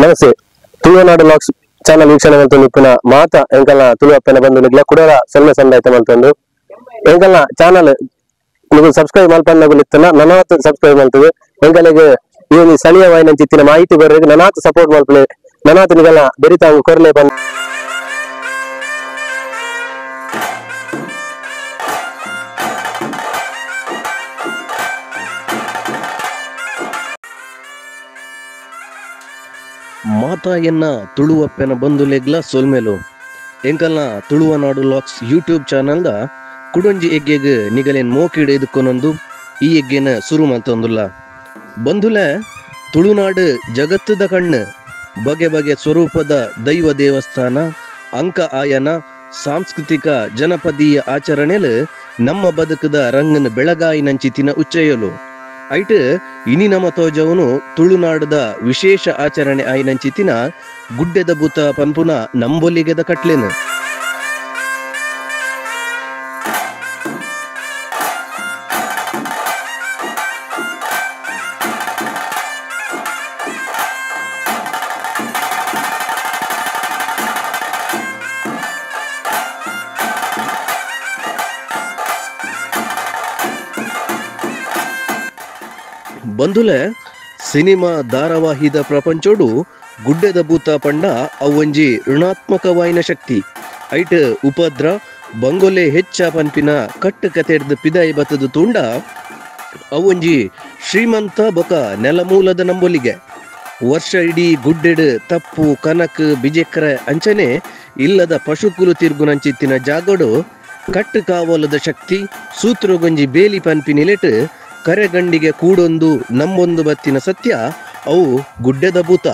Namaste Tulunadu LOX channel ವೀಕ್ಷಣೆ ಮಲ್ತೊಂದು ಇಪ್ಪುನ ಮಾತ ಎಂಕಲ್ನ ತುಳುವಪ್ಪನ ಬಂಧುಲೆಗ್ಲ ಕುಡಲ ಸೊಲ್ಮೆ ಸಂದಾಯ್ತ ಮಲ್ತೊಂದು ಎಂಕಲ್ನ ಚಾನಲ್ ನಿಗು ಸಬ್ಸ್ಕ್ರೈಬ್ ಮಲ್ಪನ್ನಗುಲು ಇತ್ತನ ನನಾತ್ ಸಬ್ಸ್ಕ್ರೈಬ್ ಮಲ್ತದೆ ಎಂಕಲೆಗ್ ಈ ಒಂಜಿ ಸ್ಥಳೀಯವಾಯಿನಂಚಿತ್ತಿನ ಮಾಹಿತಿ ಬರ್ರೆಗ್ ನನಾತ್ ಸಪೋರ್ಟ್ ಮಲ್ಪುಲೆ ನನಾತ್ ನಿಗಲ್ನ ಬೆರಿತಾಂಗ್ ಕೊರ್ಲೆ ಪಂದ್ ಮಾತಾಯನ್ನ ತುಳುವಪ್ಪೆನ ಬಂಧುಲೆಗ್ಲ ಸೊಲ್ಮೆಲು ಎಂಕಲ್ನ ತುಳುವನಾಡು ಲಾಕ್ಸ್ ಯೂಟ್ಯೂಬ್ ಚಾನಲ್ದ ಕುಡೊಂಜಿ ಎಗ್ಗೆಗ್ ನಿಗಲೇನ್ ಮೋಕಿಡ್ ಎದುಕೊನೊಂದು ಈ ಎಗ್ಗೆನ ಸುರು ಮಲ್ತೊಂದುಲ್ಲ. ಬಂಧುಲೆ ತುಳುನಾಡು ಜಗತ್ತದ ಕಣ್ಣು ಬಗೆ ಬಗೆ ಸ್ವರೂಪದ ದೈವ ದೇವಸ್ಥಾನ ಅಂಕ ಆಯನ ಸಾಂಸ್ಕೃತಿಕ ಜನಪದೀಯ ಆಚರಣೆಲು ನಮ್ಮ ಬದುಕದ ರಂಗನ ಬೆಳಗಾಯಿನಂಚಿತಿನ ಉಚ್ಚೆಯಲು ಐಟ್ ಇನಿ ನಮ ತೋಜವನು ತುಳುನಾಡದ ವಿಶೇಷ ಆಚರಣೆ ಆಯಿನಂಚಿತಿನ ಗುಡ್ಡೆದ ಭೂತ ಪನ್ಪುನ ನಂಬೊಲಿಗೆದ ಕಟ್ಲೇನು. ಬಂಧುಲೆ ಸಿನಿಮಾ ಧಾರಾವಾಹಿದ ಪ್ರಪಂಚೋಡು ಗುಡ್ಡೆದ ಭೂತ ಪಂಡ ಅವೊಂಜಿ ಋಣಾತ್ಮಕವಾಯಿನ ಶಕ್ತಿ ಐಟ್ ಉಪದ್ರ ಬಂಗೊಲೆ ಹೆಚ್ಚ ಪನ್ಪಿನ ಕಟ್ಟು ಕತೆಡ್ದು ಪಿದಾಯಿ ಬತ್ತದ ತೂಂಡ ಅವೊಂಜಿ ಶ್ರೀಮಂತ ಬೊಕ ನೆಲಮೂಲದ ನಂಬೊಲಿಗೆ ವರ್ಷ ಇಡೀ ಗುಡ್ಡೆಡು ತಪ್ಪು ಕನಕ್ ಬಿಜೆಕ್ರೆ ಅಂಚನೆ ಇಲ್ಲದ ಪಶುಕುಲು ತಿರ್ಗುನಂಚಿತ್ತಿನ ಜಾಗಡು ಕಟ್ಟು ಕಾವಲದ ಶಕ್ತಿ ಸೂತ್ರಗೊಂಜಿ ಬೇಲಿ ಪನ್ಪಿನಿಲೆಟ್ ಕರೆಗಂಡಿಗೆ ಕೂಡೊಂದು ನಮ್ಮೊಂದು ಬತ್ತಿನ ಸತ್ಯ ಅವು ಗುಡ್ಡೆದ ಭೂತ.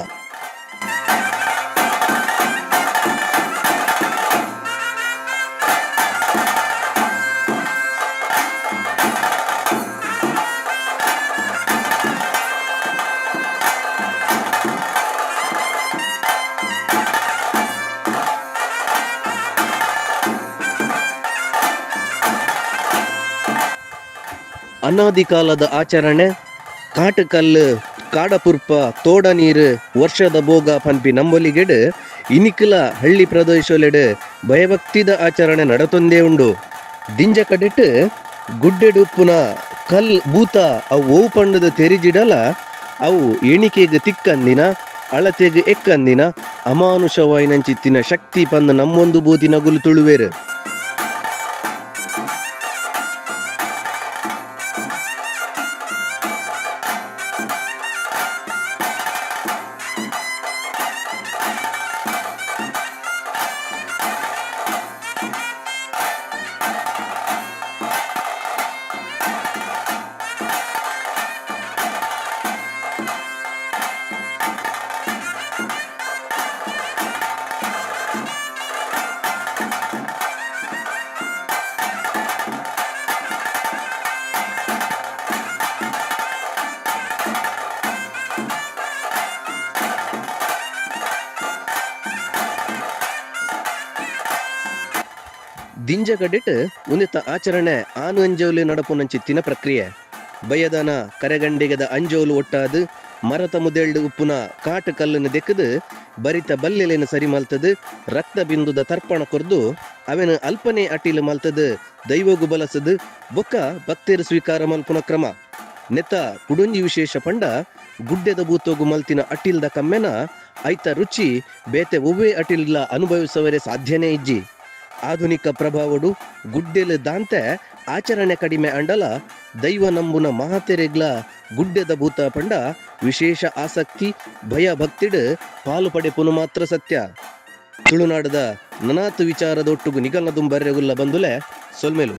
ಅನಾದಿ ಕಾಲದ ಆಚರಣೆ ಕಾಟುಕಲ್ಲು ಕಾಡಪುರ್ಪ ತೋಡ ನೀರು ವರ್ಷದ ಭೋಗ ಪನ್ಪಿ ನಂಬೊಲಿಗೆಡು ಇನಿಕಲ ಹಳ್ಳಿ ಪ್ರದೇಶಲೆಡು ಭಯಭಕ್ತಿದ ಆಚರಣೆ ನಡತೊಂದೇ ಉಂಡು. ದಿಂಜ ಕಡೆಟ್ ಗುಡ್ಡೆಡುಪ್ಪುನ ಕಲ್ ಭೂತ ಅವು ಓವು ಪಂಡದ ತೆರಿಜಿಡಲ ಅವು ಎಣಿಕೆಗೆ ತಿಕ್ಕಂದಿನ ಅಳತೆಗೆ ಎಕ್ಕಂದಿನ ಅಮಾನುಷವಾಯಿನಂಚಿತ್ತಿನ ಶಕ್ತಿ ಪಂದ ನಮ್ಮೊಂದು ಬೂತಿನಗುಲು ತುಳುವೇರು. ದಿಂಜ ಕಡೆಟ್ ಉಂದಿತ ಆಚರಣೆ ಆನು ಅಂಜೋಲು ನಡಪುನಂಚಿತ್ತಿನ ಪ್ರಕ್ರಿಯೆ ಬಯದನ ಕರೆಗಂಡಿಗದ ಅಂಜೋಲು ಒಟ್ಟಾದು ಮರತ ಮುದೆಳ್ಳು ಉಪ್ಪುನ ಕಾಟು ಕಲ್ಲನ್ನು ದೆಕ್ಕದು ಬರಿತ ಬಲ್ಲೆಲೆನು ಸರಿ ಮಲ್ತದು ರಕ್ತ ಬಿಂದುದ ತರ್ಪಣ ಕೊರ್ದು ಅವೆನು ಅಲ್ಪನೆ ಅಟಿಲು ಮಲ್ತದು ದೈವಗು ಬಲಸದು ಬೊಕ್ಕ ಭಕ್ತರು ಸ್ವೀಕಾರ ಮಲ್ಪುನ ಕ್ರಮ. ನೆತ್ತ ಕುಡೊಂಜಿ ವಿಶೇಷ ಪಂಡ ಗುಡ್ಡೆದ ಭೂತೋಗು ಮಲ್ತಿನ ಅಟಿಲ್ದ ಕಮ್ಮೆನ ಐತ ರುಚಿ ಬೇತೆ ಒವ್ವೇ ಅಟಿಲ್ಲ ಅನುಭವಿಸುವರೆ ಸಾಧ್ಯನೇ ಇಜ್ಜಿ. ಆಧುನಿಕ ಪ್ರಭಾವಡು ಗುಡ್ಡೆಲು ದಾಂತೆ ಆಚರಣೆ ಕಡಿಮೆ ಅಂಡಲ ದೈವ ನಂಬುನ ಮಹಾತೆರೆಗ್ಲ ಗುಡ್ಡೆದ ಭೂತ ಪಂಡ ವಿಶೇಷ ಆಸಕ್ತಿ ಭಯ ಭಕ್ತಿಡು ಪಾಲು ಪಡೆಪುನು ಮಾತ್ರ ಸತ್ಯ. ತುಳುನಾಡದ ನನಾತು ವಿಚಾರದೊಟ್ಟುಗು ನಿಗಲ್ನ ದುಂಬರ್ರೆಗುಲ್ಲ ಬಂದುಲೆ ಸೊಲ್ಮೆಲು.